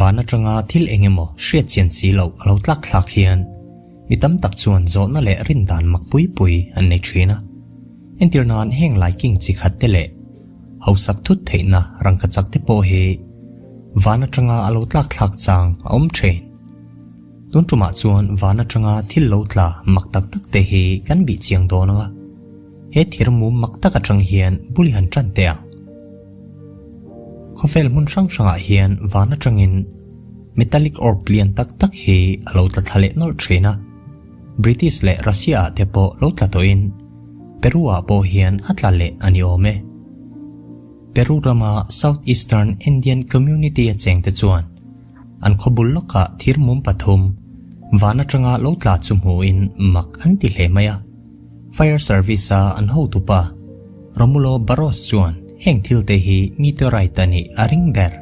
Van atanga thil eng emaw hriat chian si loh a lo tlak thlak hian mi tam tak chuan zawhna leh rindan mak pui pui an nei thin a. Entir nan heng laiking chi khat te leh hausak thut theihna rangkachak te pawh hi van atanga a lo tlak thlak chang a awm thin. Tun tumah chuan van atanga thil lo tla mak tak tak te hi kan bih chiang dawn ang a, he thir mum mak tak atang hian bul i han tan teh ang. Khawvel hmun hrang hrangah hian van atangin metallic orb lian tak tak hi a lo tla thla leh nawlh thin a, British leh Russia ah te pawh lo tla tawhin Peru ah pawh hian a tla leh a ni awm e. Peru rama South Eastern Indian Community a chengte chuan an khawbul lawkah thir mum pathum van atanga lo tla chu hmuhin mak an ti hle mai a. Fire Service a an hotupa Romulo Barros chuan heng thil te hi meteorite a nih a ring ber.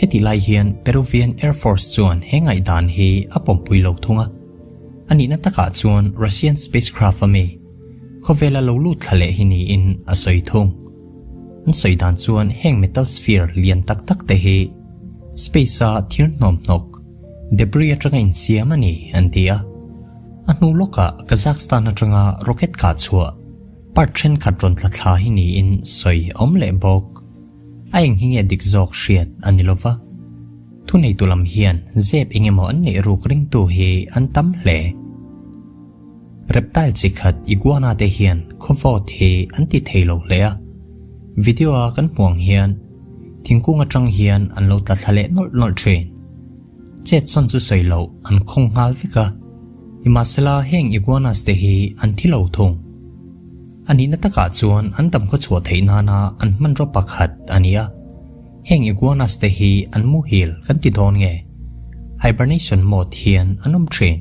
Heti lai hian Peruvian Air Force chuan he ngaihdan hi a pawmpui lo thung a. A nihna takah chuan Russian spacecraft a mi khawvela lo lut thla leh hi niin a sawi thung. An sawi dan chuan heng metal sphere lian tak tak te hi space a thir hnawmhnawk, debris atanga insiam a ni an ti a. A hnu lawkah Kazakhstan atanga rocket kah chhuah part thenkhat rawn tla thla hi niin sawi a awm leh bawk. A eng hi nge dik zawk hriat a ni lova. Thuneitu lam hian zep eng emaw an neih ruk ringtu hi an tam hle. Reptile chi khat iguana te hian khawvawt hi an ti thei lo hle a. Video a kan hmuh ang hian thingkung atang hian an lo tla thla leh nawlh nawlh thin. Chet sawn chu sawi loh an khawng nghal vek a, nimahsela heng iguanas te hi an thi lo thung. A nihna takah chuan an dam khaw chhuah theih nana an hmanraw pakhat a ni a, heng iguanas te hi an muhil kan ti dawn nge? Hibernation mode hian an awm thin.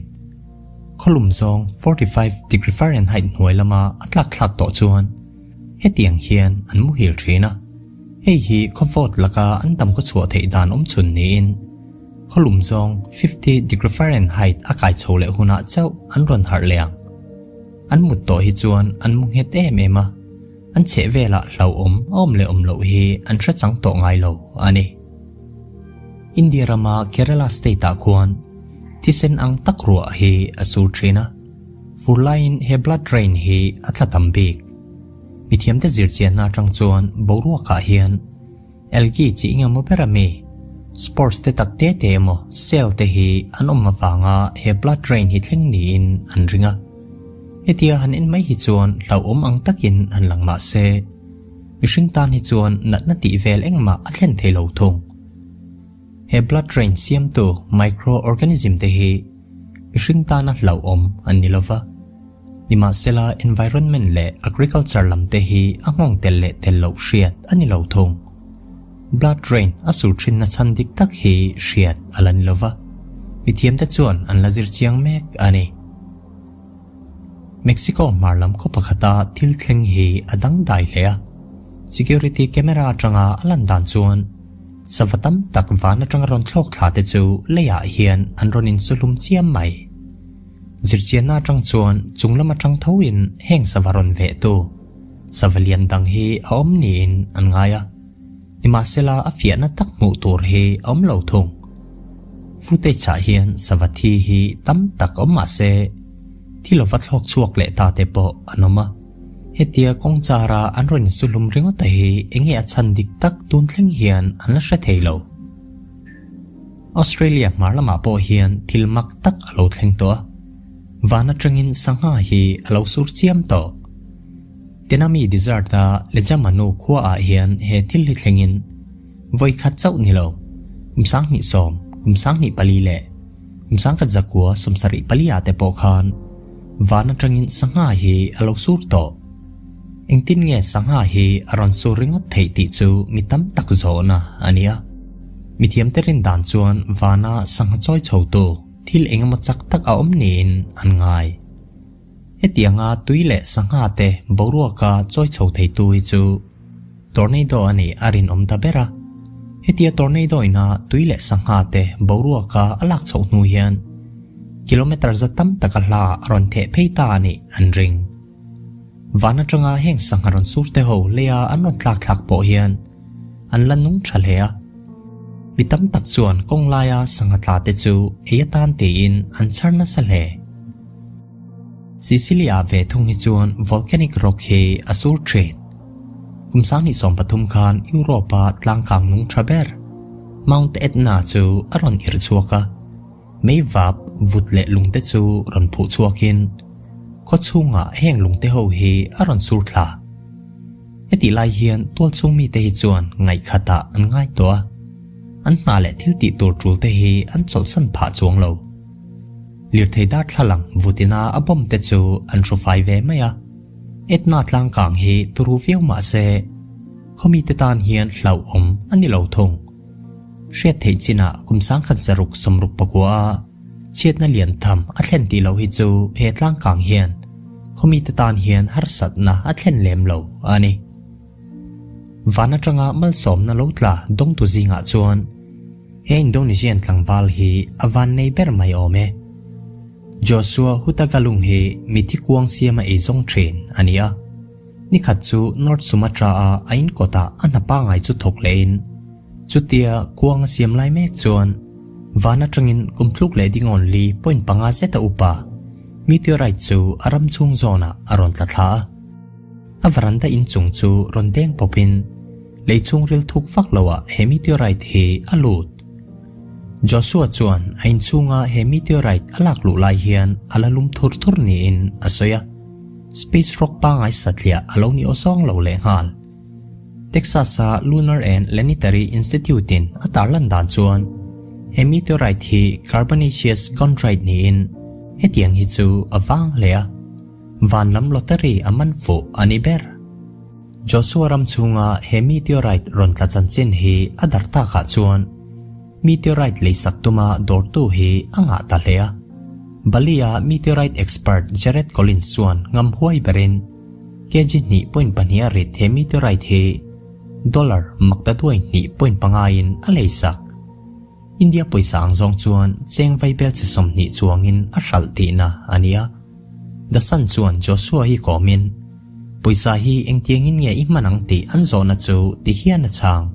Khawlum zawng 45 degree Fahrenheit hnuai lama a tlak thlak tawh chuan hetiang hian an muhil thin a. Hei hi khawvawt laka an dam khaw chhuah theih dan awm chhun niin khawlum zawng 50 degree Fahrenheit a kai chho leh hunah chauh an rawn harh leh ang. An mut tawh hi chuan an mu nghet em em a, an chheh velah hlauhawm a awm leh awm loh hi an hre chang tawh ngai lo a ni. India rama Kerala state ah khuan thisen ang tak ruah hi a sur thin a, fur laiin he blood rain hi a tla tam bik. Mithiamte zirchianna atang chuan boruakah hian algae chi engemaw ber ami, spores te tak te te emaw cell te hi an awm avanga he blood rain hi thleng niin an ring a. Hetia han en mai hi chuan hlauhawm ang takin han lang mah se, mihring tan hi chuan natna tih vel engmah a thlen thei lo thung. He blood rain siamtu microorganism te hi mihring tana hlauhawm an ni lova. Nimahsela environment leh agriculture lam te hi a nghawng tel leh tel loh hriat a ni lo thung. Blood rain a sur thinna chhan dik tak hi hriat a la ni lova, mithiamte chuan an la zir chiang mek a ni. Mexico hmar lam khaw pakhata thil thleng hi a dangdai hle a, security camera atanga a lan dan chuan sava tam tak van atanga rawn thlawk thla te chu leiah hian an rawn insuhlum chiam mai. Zirchianna atang chuan chung lam atang thoin heng sava rawn veh tu sava lian dang hi a awm niin an ngai a, nimahsela a fiahna tak hmuh tur hi a awm lo thung. Footage ah hian sava thi hi tam tak awm mah se thi lova thlawk chhuak leh ta te pawh an awm a, hetia kawng chara an rawn insuhlum ringawt a hi enge a chhan dik tak tun thleng hian an la hre thei lo. Australia hmar lamah pawh hian thil mak tak a lo thleng tawh a, van atangin sangha hi a lo sur chiam tawh. Tenami Desert-a Lejamanu khuaah hian he thil hi thlengin vawi khat chauh ni lo, kum 2010, kum 2004 leh kum 1974 ah te pawh khan van atangin sangha hi a lo sur tawh. Engtin nge sangha hi a rawn sur ringawt theih tih chu mi tam tak zawhna a ni a. Mithiamte rin dan chuan vana sangha chawi chhotu thil engemaw chak tak a awm niin an ngai. Hetianga tui leh sangha te boruaka chawi chho theitu hi chu tornado a nih a rinawm ta ber a. Hetia tornado ina tui leh sangha te boruaka a lak chhoh hnu hian kilometre za tam taka hla a rawn theh phei ta a nih an ring. Van atanga heng sangha rawn sur te ho leia an rawn tlak thlak pawh hian an la nung tha hle a. Mi tam tak chuan kawng laia sangha tla te chu ei atan tiin an chhar nasa hle. Sicily-ah ve thung hi chuan volcanic rock hi a sur thin. Kum 2013 khan Europe-a tlangkang nung tha ber Mount Etna chu a rawn irh chhuak a. Mei vap, vut leh lungte chu rawn phuh chhuakin khaw chhungah heng lungte ho hi a rawn sur thla. Hetih lai hian tual chhung mite hi chuan ngaihkhatah an ngai tawh a, an hna leh thil tih tur tul te hi an chawlhsan phah chuang lo. Lirthei darthlalang vutina a bomb te chu an hru fai ve mai a, Etna tlangkang hi turu viau mah se khawmite tan hian hlauhawm a ni lo thung. Hriat theih chinah kum 1669 a chhiatna lian tham a thlen tih loh hi chu he tlangkang hian khawmite tan hian harsatna a thlen lem lo a ni. Van atanga malsawmna lo tla dawngtu zingah chuan he Indonesian tlangval hi a van nei ber mai awm e. Joshua Hutagalung hi mithi kuang siama ei zawng thin a ni a. Nikhat chu North Sumatra-a a inkawtah a hna pangngai chu thawk lehin chutia kuang a siam lai mek chuan van atangin kum tluk leh dingawn li point panga zeta upa meteorite chu a ram chhung zawnah a rawn tla thla a. A veranda inchung chu rawn deng pawpin lei chhungril thuk vak loah he meteorite hi a lut. Joshua chuan a inchhunga he meteorite a lak luh lai hian a la lum thur thur niin a sawi a. Space rock pangngai satliah a lo ni awzawng lo lehnghal. Texas-a Lunar and Planetary Institute-in a tarlan dan chuan he meteorite hi carbonaceous chondrite niin hetiang hi chu a vang hle a, van lam lottery a man fuh a ni ber. Joshua ram chhunga he meteorite rawn tla chanchin hi a darh takah chuan Meteorite leisak tuma dawrtu hi a ngah ta hle a. Bali-a meteorite expert Jared Collins chuan ngam huai berin kg hnih point pahnih a rit he meteorite hi dollar maktaduai hnih point pangaiin a leisak. India pawisa ang zawng chuan cheng vaibel chi 20 chuangin a hralh tihna a ni a. The Sun chuan Joshua hi kawmin, Pawisa hi engtiangin nge i hman ang tih an zawhna chu ti hian a chhang.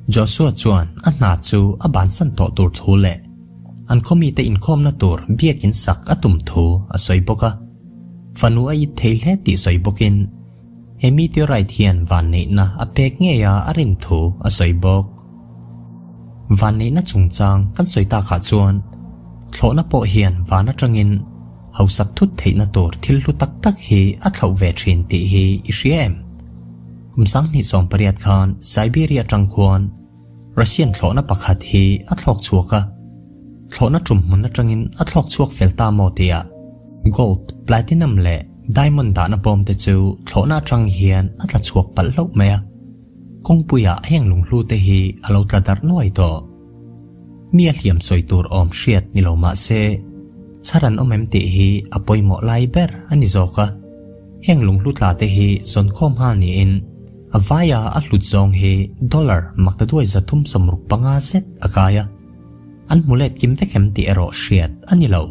Joshua chuan a hna chu a bansan tawh tur thu leh an khawmite inkhawmna tur biakin sak a tum thu a sawi bawk a. Fanu a it thei hle tih sawi bawkin he meteorite hian vanneihna a pek ngei a a rin thu a sawi bawk. Vanneihna chungchang kan sawi takah chuan thlawhna pawh hian van atangin hausak thut theihna tur thil hlu tak tak hi a thlauh ve thin tih hi i hria em? Kum 2018 khan Siberia atang khuan Russian thlawhna pakhat hi a thlawk chhuak a, thlawhna tum hmun atangin a thlawk chhuak fel ta maw tihah gold, platinum leh diamond dahna bawm te chu thlawhna atang hian a tla chhuak palh hlauh mai a, kawngpuiah heng lunghlu te hi a lo tla darh nuai tawh. Mi a hliam sawi tur awm hriat ni lo mah se, chhar an awm em tih hi a pawimawh lai ber a ni zawk a. Heng lunghlu tla te hi zawnkhawm nghal niin a vaia a hlut zawng hi dollar maktaduai 365 zet a kai a. An hmu let kim vek em tih erawh hriat a ni lo.